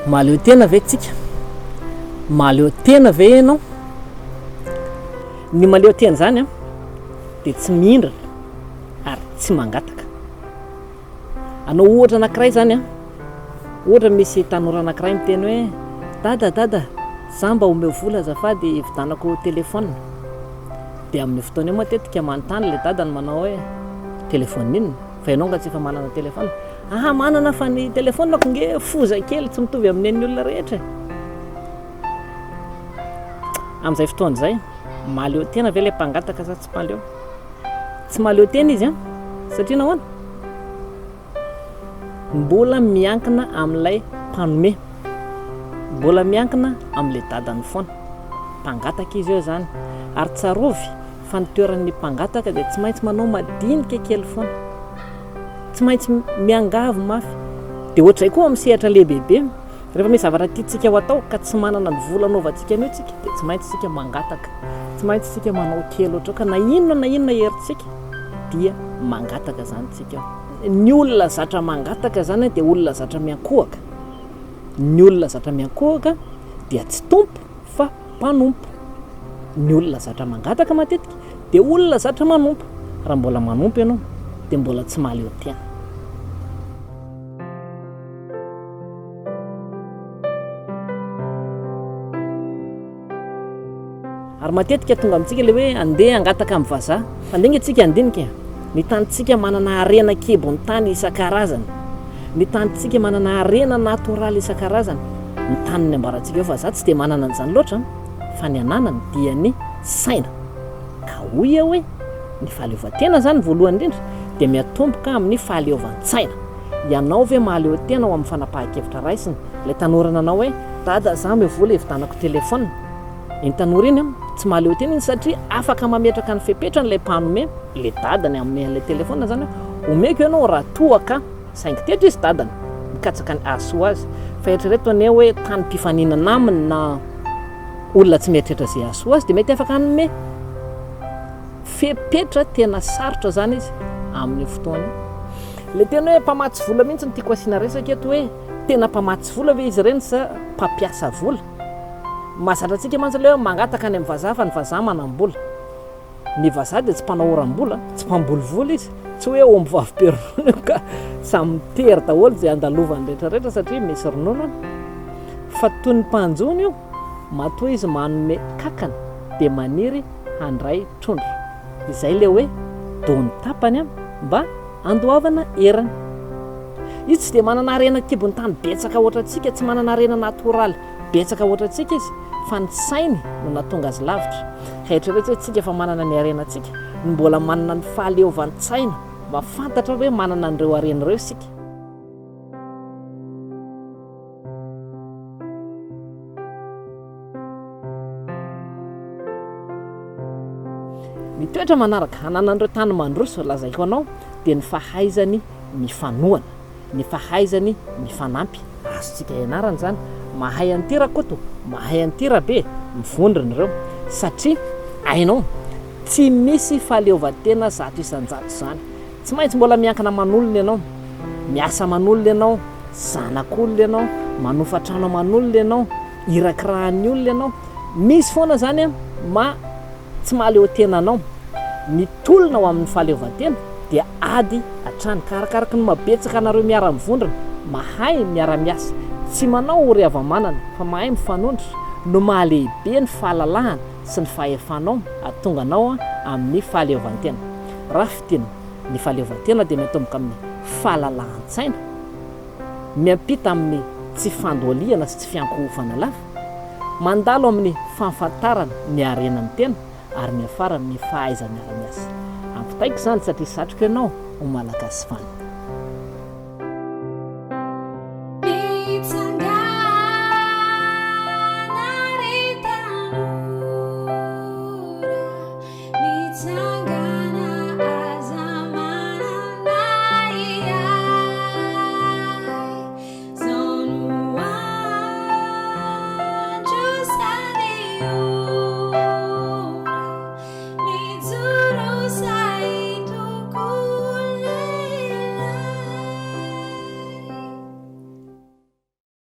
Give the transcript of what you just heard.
Mahaleo tena ve tsika? Mahaleo tena ve ianao? Ny mahaleo tena izany an, dia tsy mihindrana ary tsy mangataka. Anao ohatra anankiray izany an, ohatra misy tanora anankiray miteny hoe dada dada za mba omeo vola azafady hividianako téléphone. Dia amin'io fotoana io matetika manontany ilay dadany manao hoe téléphone inona? Fa ianao nga tsy efa manana téléphone? Aha manana fa ny téléphone-ko nge foza kely tsy mitovy amin'ny an'ny olona rehetra e. Amin'izay fotoana izay, mahaleo tena ve ilay mpangataka sa tsy mahaleo? Tsy mahaleo tena izy an, satria nahoana? Mbola miankina amin'ilay mpanome, mbola miankina amin'ilay dadany foana. Mpangataka izy eo izany. Ary tsarovy fa ny toeran'ny mpangataka dia tsy maintsy manao madinika kely foana. Tsy maintsy miangavy mafy. Dia ohatr'izay koa amin'ny sehatra lehibebe. Rehefa misy zavatra tiantsika ho atao ka tsy manana ny vola anaovantsika an'io tsika dia tsy maintsy isika mangataka. Tsy maintsy isika manao kely ohatr'izao ka na inona na inona herintsika dia mangataka izany tsika eo. Ny olona zatra mangataka izany dia olona zatra miankohoka. Ny olona zatra miankohoka dia tsy tompo fa mpanompo. Ny olona zatra mangataka matetika dia olona zatra manompo. Raha mbola manompo ianao dia mbola tsy mahaleo tena. Ary matetika tonga amintsika ilay hoe andeha hangataka amin'ny vazaha. Fa andeha ange tsika handinika e. Ny tanintsika manana harena an-kibon'ny tany isan-karazany. Ny tanintsika manana harena natoraly isan-karazany. Ny taniny ambarantsika eo vazaha tsy dia manana an'izany loatra fa ny ananany dia ny saina. Ka hoy aho hoe ny fahaleovantena izany voalohany indrindra dia miatomboka amin'ny fahaleovan-tsaina. Ianao ve mahaleo tena ao amin'ny fanapahan-kevitra raisina? Ilay tanora nanao hoe, Dada, za omeo vola hividanako téléphone. Iny tanora iny tsy mahaleo tena iny satria afaka mametraka ny fepetrany ilay mpanome, ilay dadany hanome an'ilay téléphone izany hoe, omeko ianao raha toa ka. Saingy teto izy dadany, mikatsaka ny hahasoa azy. Fa eritrereto anie hoe tany mpifaninana aminy na olona tsy mieritreritra izay hahasoa azy dia mety afaka hanome. Fepetra tena sarotra izany izy amin'io fotoana io. Ilay tena hoe mpamatsy vola mihitsy no tiako asiana resaka eto hoe tena mpamatsy vola ve izy ireny sa mpampiasa vola? Mahazatra antsika mantsy ilay hoe mangataka any amin'ny vazaha fa ny vazaha manam-bola. Ny vazaha dia tsy mpanao oram-bola, tsy mpamboly vola izy, tsy hoe omby vavy be ronono io ka samy mitery daholo izay andalovany rehetra rehetra satria misy ronono any. Fa toy ny mpanjono io, matoa izy manome kankana dia maniry handray trondro. Izay ilay hoe dony tapany mba andoavana erany. Izy tsy dia manana harena an-kibon'ny tany betsaka ohatrantsika, tsy manana harena natoraly betsaka ohatrantsika izy fa ny sainy no nahatonga azy lavitra. Ka eritrereto hoe tsika efa manana ny harenantsika no mbola manana ny fahaleovan-tsaina mahafantatra hoe manana an'ireo harena ireo isika. Ny toetra manaraka ananan'ireo tany mandroso lazaiko anao dia ny fahaizany mifanohana, ny fahaizany mifanampy. Azontsika ianarana izany. Mahay an'ity Rakoto, mahay an'ity Rabe, mivondrona ireo. Satria hainao, tsy misy fahaleovantena 100% izany. Tsy maintsy mbola miankina aman'olona ianao, miasa aman'olona ianao, zanak'olona ianao, manofa trano aman'olona ianao, irakirahan'ny olona ianao. Misy foana izany maha tsy mahaleo tena anao. Ny tolona ho amin'ny fahaleovantena dia ady hatrany ka arakaraky ny maha-betsaka anareo miara-mivondrona, mahay miara-miasa, tsy manao ory hava-manana fa mahay mifanondro no maha-lehibe ny fahalalahana sy ny fahefanao hahatonga anao amin'ny fahaleovantena. Raha fintinina, ny fahaleovantena dia miatomboka amin'ny fahalalahan-tsaina, miampita amin'ny tsy fandohalihana sy tsy fiankohofana lava, mandalo amin'ny fahafantarana ny harenan'ny tena ary miafara amin'ny fahaiza-miara-miasa. Ampitaiko izany satria satriko ianao ho Malagasy vanona.